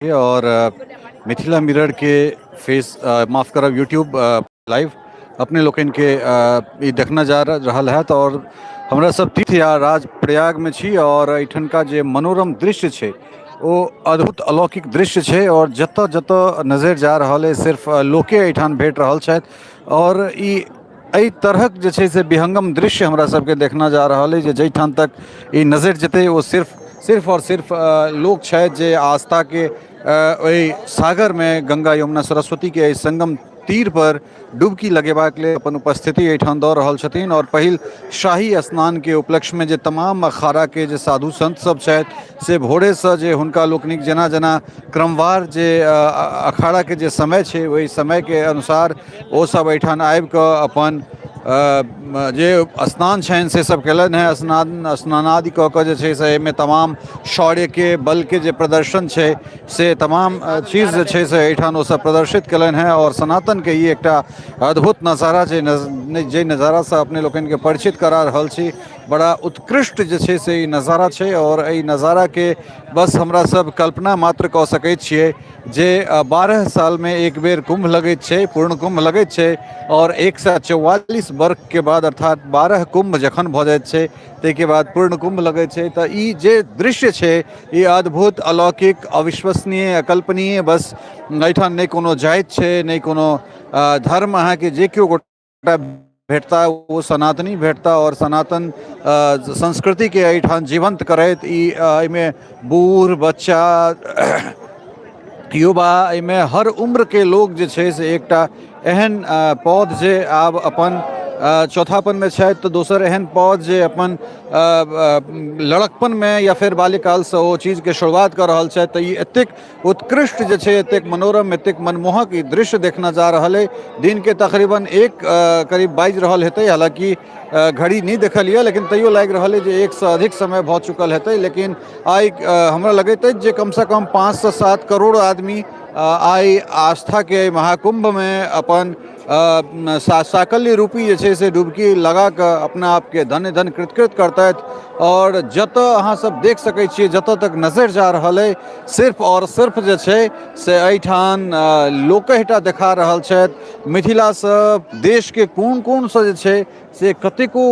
आओर मिथिला मिररके फेस माफ करब यूट्यूब लाइव अपने लोकनिके ई देखने जा रहल हैत आओर हमरा सब तीर्थ या राज प्रयागमे छी आओर एहिठनका जे मनोरम दृश्य छै ओ अद्भुत अलौकिक दृश्य छै आओर जतऽ जतऽ नजरि जा रहल अइ सिर्फ लोके एहिठाम भेट रहल छथि आओर ई एहि तरहक जे छै से विहंगम दृश्य हमरा सबके देखना जा रहल अइ जे जाहिठाम तक ई नजरि जेतै ओ सिर्फ सिर्फ आओर सिर्फ लोक छथि जे आस्थाके ओहि सागरमे गङ्गा यमुना सरस्वतीके एहि सङ्गम तीरपर डुबकी लगेबाक लेल अपन उपस्थिति एहिठाम दऽ रहल छथिन आओर पहिल शाही स्नानके उपलक्ष्यमे जे तमाम अखाड़ाके जे साधु सन्त सब छथि से भोरेसँ जे हुनका लोकनिक जेना जेना क्रमवार जे अखाड़ाके जे समय छै ओहि समयके अनुसार ओसभ एहिठाम आबि कऽ अपन जे स्नान छनि से सब केलनि हेँ स्नान स्नानादि कऽ कऽ जे छै से एहिमे तमाम शौर्यके बलके जे प्रदर्शन छै से तमाम चीज जे छै से एहिठाम ओसभ प्रदर्शित केलनि हेँ आओर सनातनके ई एकटा अद्भुत नजारा जे जाहि नजारासँ अपने लोकनिके परिचित करा रहल छी, बड़ा उत्कृष्ट जे छै से ई नजारा छै। आओर एहि नजाराके बस हमरा सब कल्पना मात्र कऽ सकै छियै जे 12 सालमे एक बेर कुम्भ लगैत छै, पूर्ण कुम्भ लगैत छै आओर 144 वर्षके बाद अर्थात 12 कुम्भ जखन भऽ जाइत छै ताहिके बाद पूर्ण कुम्भ लगैत छै। तऽ ई जे दृश्य छै ई अद्भुत, अलौकिक, अविश्वसनीय, अकल्पनीय। बस एहिठाम नहि कोनो जाति छै, नहि कोनो धर्म, अहाँके जे केओ गोटा भेटता ओ सनातनी भेटता आओर सनातन संस्कृतिके एहिठाम जीवन्त करैत ई एहिमे बूढ़, बच्चा, युवा, एहिमे हर उम्रके लोक जे छै से एकटा एहन पौध जे आब अपन चौथापनमे छथि तऽ दोसर एहन पौध जे अपन लड़कपनमे या फेर बाल्यकालसँ ओ चीजके शुरुआत कऽ रहल छथि। तऽ ई एतेक उत्कृष्ट जे छै, एतेक मनोरम, एतेक मनमोहक ई दृश्य देखना जा रहल अइ। दिनके तकरीबन 1 करीब बाजि रहल हेतै, हालाँकि घड़ी नहि देखल यऽ, लेकिन तैयो लागि रहल अइ जे 1सँ अधिक समय भऽ चुकल हेतै। लेकिन आइ हमरा लगैत अछि जे कमसँ कम 5सँ 7 करोड़ आदमी आइ आस्थाके एहि महाकुम्भमे अपन साकल्य रूपी जे छै से डुबकी लगा कऽ अपना आपके धन्य धन्य कृतकृत करतथि। आओर जतऽ अहाँ सब देख सकै छियै, जतऽ तक नजरि जा रहल अइ सिर्फ आओर सिर्फ जे छै से एहिठाम लोकहिटा देखा रहल छथि। मिथिलासँ देशके कोन कोनसँ जे छै से कतेको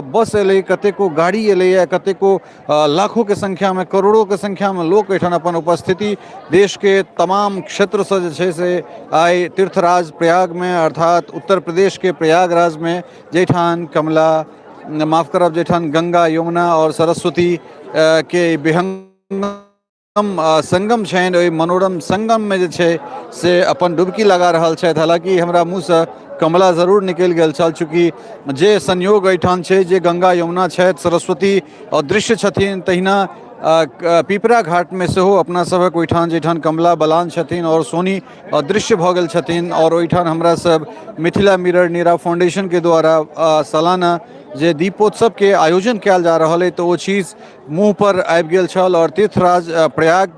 बस एलै, कतेको गाड़ी एलैए, कतेको लाखोके संख्यामे, करोड़ोके संख्यामे लोक एहिठाम अपन उपस्थिति देशके तमाम क्षेत्रसँ जे छै से आइ तीर्थराज प्रयागमे अर्थात उत्तर प्रदेशके प्रयागराजमे, जाहिठाम कमला, माफ करब, जाहिठाम गंगा, यमुना आओर सरस्वती के विहंगम संगम छनि, ओहि मनोरम संगममे जे छै से अपन डुबकी लगा रहल छथि। हालाँकि हमरा मुँहसँ कमला जरूर निकलि गेल छल, चूँकि जे संयोग एहिठाम छै जे गंगा यमुना छथि, सरस्वती अदृश्य छथिन, तहिना पिपरा घाटमे सेहो अपना सभक ओहिठाम जाहिठाम कमला बलान छथिन आओर सोनी अदृश्य भऽ गेल छथिन। आओर ओहिठाम हमरा सब मिथिला मिरर नीरा फाउंडेशनके द्वारा सालाना जे दीपोत्सवके आयोजन कयल जा रहल अइ तऽ ओ चीज मुँह पर आबि गेल छल। आओर तीर्थराज प्रयाग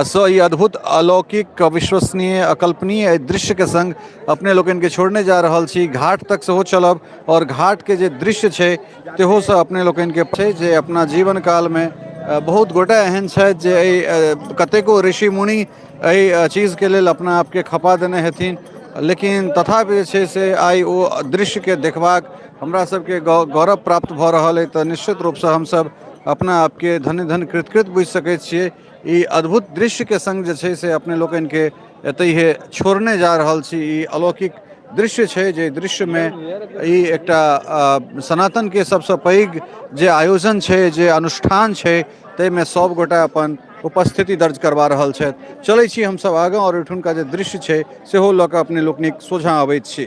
सँ ई अद्भुत, अलौकिक, अविश्वसनीय, अकल्पनीय एहि दृश्यके संग अपने लोकनिके छोड़ने जा रहल छी। घाट तक सेहो चलब आओर घाटके जे दृश्य छै तेहोसँ अपने लोकनिके छै जे अपना जीवन कालमे बहुत गोटा एहन छथि जे एहि कतेको ऋषि मुनि एहि चीजके लेल अपना आपके खपा देने हेथिन, लेकिन तथापि जे छै से आइ ओ दृश्यके देखबाक हमरा सबके गौरव प्राप्त भऽ रहल अइ। तऽ निश्चित रूपसँ हमसब अपना आपके धन्य धन्य कृतकृत बुझि सकै छियै। ई अद्भुत दृश्यके संग जे छै से अपने लोकनिके एतहिए छोड़ने जा रहल छी। ई अलौकिक दृश्य छै जे दृश्यमे ई एकटा सनातनके सबसँ पैघ जे आयोजन छै, जे अनुष्ठान छै, ताहिमे सब गोटा अपन उपस्थिति दर्ज करबा रहल छथि। चलै छी हमसब आगाँ आओर ओहिठुनका जे दृश्य छै सेहो लऽ कऽ अपने लोकनिक सोझाँ अबैत छी।